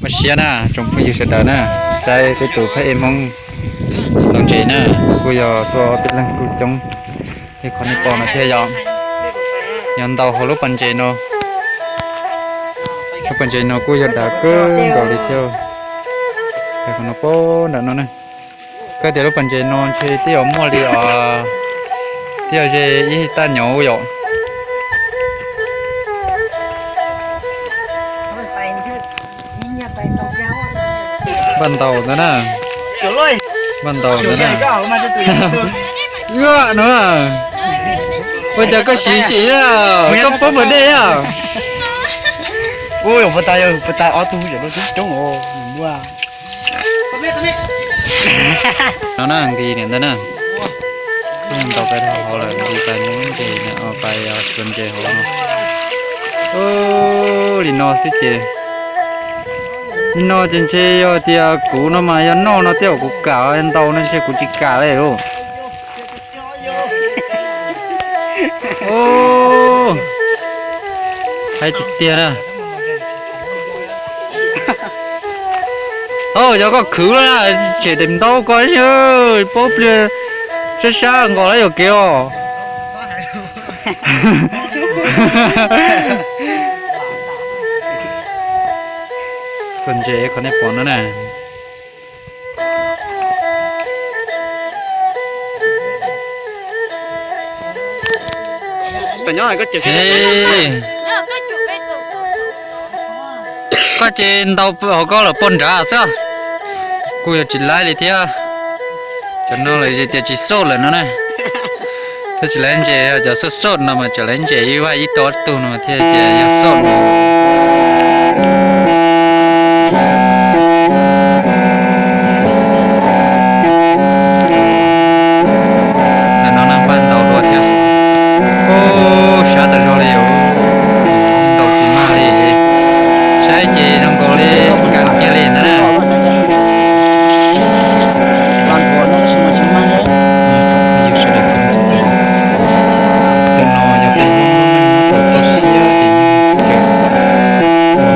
Muaj siab na tsoom phooj ywg sawv daws na, saib peb tus phab ej Hmoob ntau ntses na, kuj yog tuaj peb leeg kuj coob. Li qhov nej pom no thiab yom, yog ntau hauv lub pas ntses no. Lub pas ntses no kuj yog dav kawg nkaus li thiab. Qhov no pab nram no ne, koj tias lub pas ntses no ntshe twb yuav muaj li os, twb yog ze ib hej taj nyom yom. Npaj ntaus ntawd na, npaj ntaus ntawd na. Ua no, ua cas koj siv sim, koj poob pas dej a? Ua puas tas, puas tas ob tug coob coob. No na, nti niam ntawd na. Ntaus pais dhau hauv lawm, nti pais muab ntses, pais xuas ntses hauv no. Li no xwb ces, li no ces ntshe yog tias kuv no mas yog noj no tej zaum kuv kam, ntau no ntshe kuv tsis kam li lauj. Haib tiag tiag na. Yog koj khwv lawm tshem tes ntau ko, paub pliag sab sab nkaus lawm yuam kev os. Xuas ntses qhov nej pom no na. Koj ces ntaus hauv koj lawm pog nrad xwb, kuj yog tsis laib li thiab. Cov no lawm tias tsis xoj lawm no na. Thiab tsis laib ntses, cov xoj xoj no mas tseem laib ntses ib vaj ib tog tug no thiaj tias yog xoj no. Ntawm no na npaj ntaus dua thiab. Ub, sab tas zog li, ntaus tsis mag li. Saib ces zoo nkaus li kam kiag li ntag na. Tus no yog peb Hmoob lub neej muab tau txoj sia ces yeej tseem ua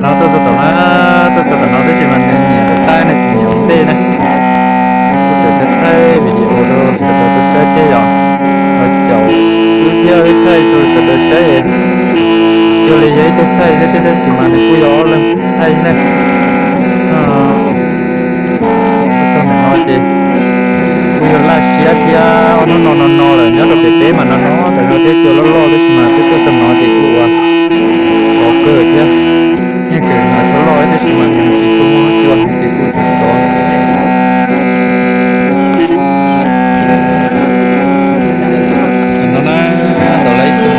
No tuaj txog tom no, tuaj txog tom no tab sis mas nws nyiam tais taib ne, tsis nyiam ua ntej na. Kuv tseem thaij video rau sawv daws tau saib thiab yom. Los caum wb thiab wb thaij rau sawv daws saib. Cuag li yog ib tug thaij thiab tab sis mas nws kuj yog ob leeg thaij ne. Txog ntawm no ces kuj yog laj siab thiab, ob hnub no no no lawm, nyob rau pem teb mas no no tas zog thiab, cua loj loj tab sis mas twb tuaj txog no ces kuj ua tov kawg thiab. Yeej kawm hnav cua loj tab sis mas nws tsis tshua muaj cua ces kuj tov. No na, ntawm lawv ib tug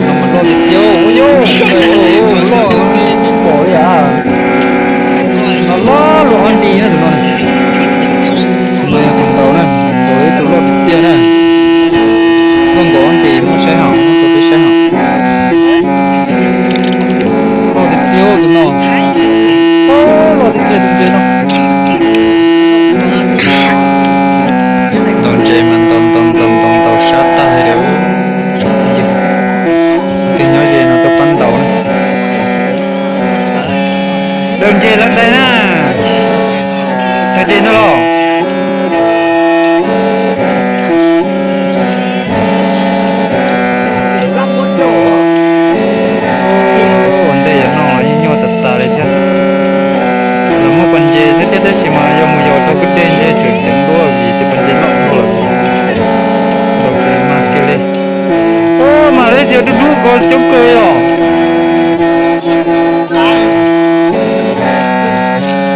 no mas loj tiag tiag, ua yog loj tsis pom li as. No loj luaj ob nti na tus no. Tus no yog tus ntaus na, ntaus ib tug loj tiag tiag na. Loj nkaus ob nti, muab saib hauv, muab rau peb saib hauv. Loj tiag tiag tus no. Loj tiag tiag tus ntses no. Ntaus ntses mas ntaus ntaus ntaus ntaus ntaus sab tag li lawm. Tus nyob ze no tuaj pab ntaus na. Daws ntses lawm daig na. Daws ntses no los. Ua ntej yog no los yeej nyuaj tas tas li thiab. Los muaj pas ntses thiab thiab tab sis mas yog mus yos rau kwj deg ntshe tseem ceev dua vim tias pas ntses loj dhau lawm. Ntaus ntses mas kiag li. Ua mas lawv txiav dub dub ko coob kawg os.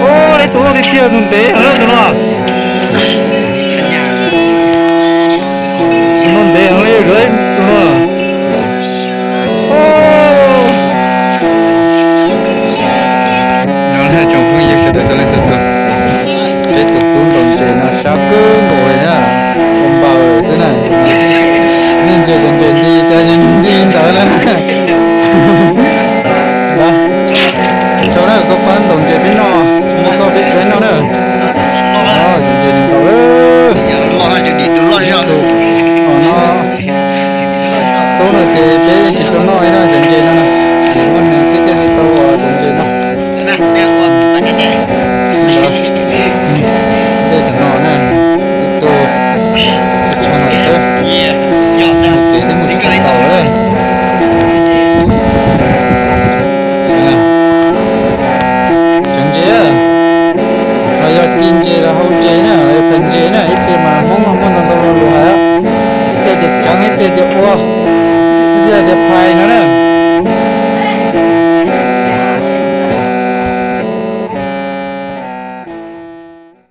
Ua, lawv tus loj tiag tiag tus ntev heev tus no. Tus no ntev heev li tus no. No na tsoom phooj ywg sawv daws txhua leej txhua tus, peb tus tub ntaus ntses no sab kawg nkaus li na, ua npaws lawm xwb na. Nej ntsia cov ntses nti cas nti ntawd na. Tau na, koj pab ntaus ntses peb noj, muab koj peb tsuav noj na. Cov ntses nws ntaus lawm. Tus no tub no ces peb tsis tau noj li na cov ntses no na, tsis muaj nws xwb thiaj li tau ua cov ntses no. Ntawd, ntej tam no na, ib tug tshaj no xwb, mus kev twb mus tsis tau lawm. Cov ntses, los yog ci ntses los hau ntses na, los yog phais ntses na, ib txhia mas Hmoob muaj ntau ntau lo lus hais, ib txhia tias tseev, ib txhia tias ua, ib txhia tias phais no na.